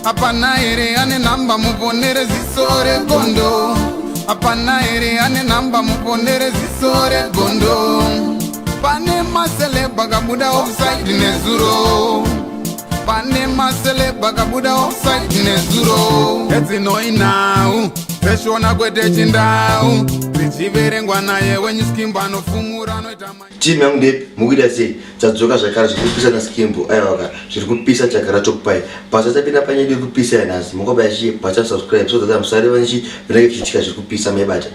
Hapana here ane nhamba muponere ziso regondo? Hapana here ane nhamba muponere ziso regondo? Pane maceleb akabuda offside nezuro. Pane maceleb akabuda offside nezuro. Edzinoi nhau dzeshona kwete chindau dzichiverengwa naye wenyu Skimbo anofumura anoita. Team yangu ndepi mukuita sei? Tadzoka zvakare zviri kupisa naSkimbo. Aiwa zviri kupisa chagara tokupai. Basa tapinda panyaya yedu yekupisa yanhasi. Mungobaya chii bata subscribe so that musareva nechi zvinenge zvichiitika zviri kupisa maibata.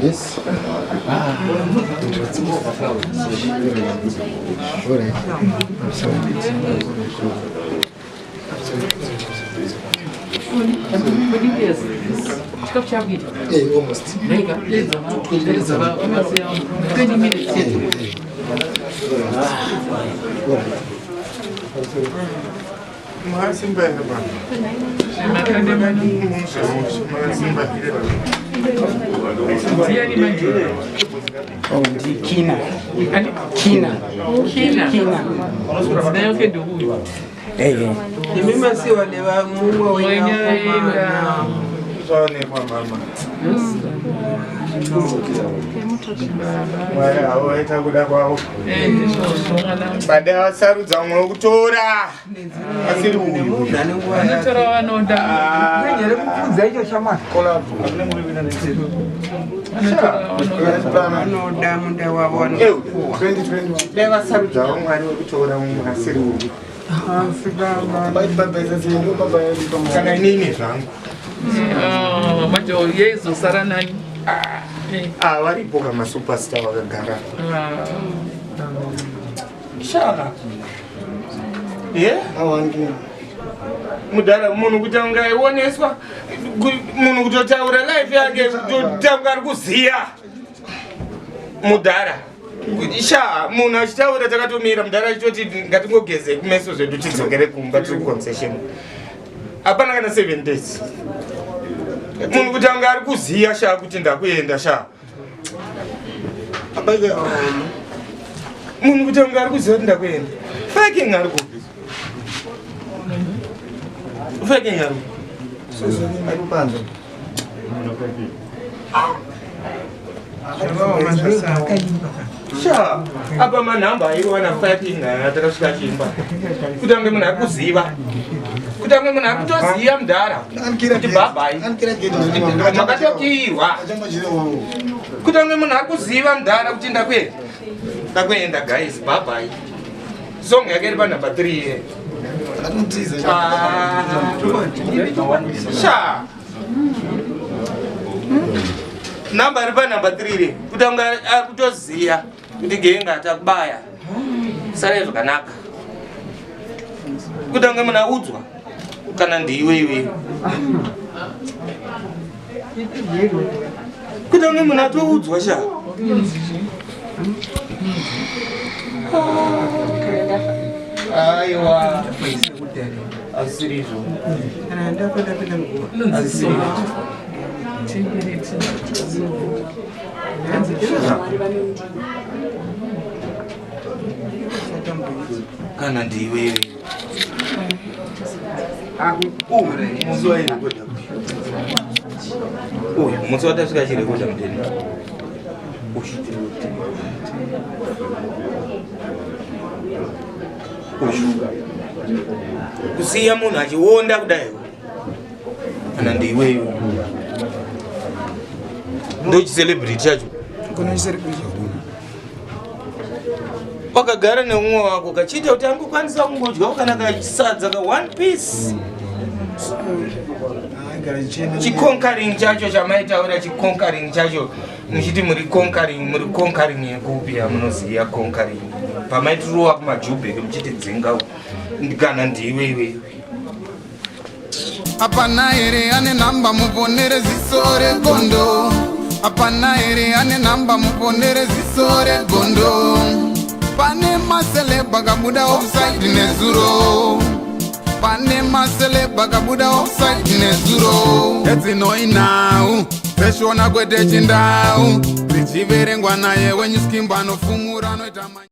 Yes. Alright. I'm sorry. Chikafu chakuita. Hey, almost. 20 minutes. Alright. Makasimba here baba? Makasimba here baba? Ndiani manje? Oh, ndi Kina. Kina. Kina. Kina. Zina yake ndokuyu. Eh. Imi masiwa nevamumwe wenyakomana. Zvaonekwa mama. Mwari havo vaita kuda kwavo. Bada vasarudza umwe wekutora asiri uyu. Vanotora vanoda. Kupfudza icho chamwana. Vanoda munda wavo vanopuwa. Dai vasarudzawo Mwari wekutora mumwe asiri uyu. Kana inini zvangu. Manje yeizosara nani? Ah, varipo kamasuperstar vakagara. Shaka. Yeah? Mudhara munhu kuti angaioneswa munhu kutotaura life yake kutotanga ari kuziya mudhara sha munhu achitaura takatomira mudhara achitoti ngatingogeze kumeso zvedu tidzokere kumba tiri kuconcession hapana kana 7 days munhu kuti anga ari kuziya sha kuti ndakuenda sha munhu kuti anga ari kuziva kuti ndakuenda faking ari kupi faking ari kupi Sha, apa manhamba aiwana fighting aya takasvika chimba. Kuti ange munhu akuziva. Kuti ange munhu akutoziva mudhara. Kuti bye Makatokiwa. Kuti ange munhu akuziva mudhara kuti ndakuenda. Ndakuenda guys, bye bye. Song yake iri pa number 3 here. Ah. Sha. Namba iri panhamba 3 re kuti anga akutoziya kuti genga takubaya sare zvakanaka kuti ange munhu audzwa kana ndiwe iwe kuti ange munhu atoudzwa sha. Aiwa, asirizvo. Kana ndiwe musi wairekodha uyu musi watasvika achirekodha mudeni kusiya munhu achionda kudai kana ndiweyo ndochicelebrity chacho wakagara neumwe wako kachiita kuti angokwanisa kungodyawo kana kasadza ka one piece chiconquering chacho chamaitaura chiconquering chacho muchiti muri conquering muri conquering yekupi yamunoziva conquering pamaitirowa kumajubheki muchiti dzinga kana ndiwe iwe. Hapana here ane nhamba muponere ziso regondo? Hapana here ane nhamba muponere ziso regondo? Pane maceleb akabuda offside nezuro. Pane maceleb akabuda offside nezuro. Edzinoinhau dzeshona kwete chindau, dzichiverengwa naye wenyu Skimbo anofumura anoita.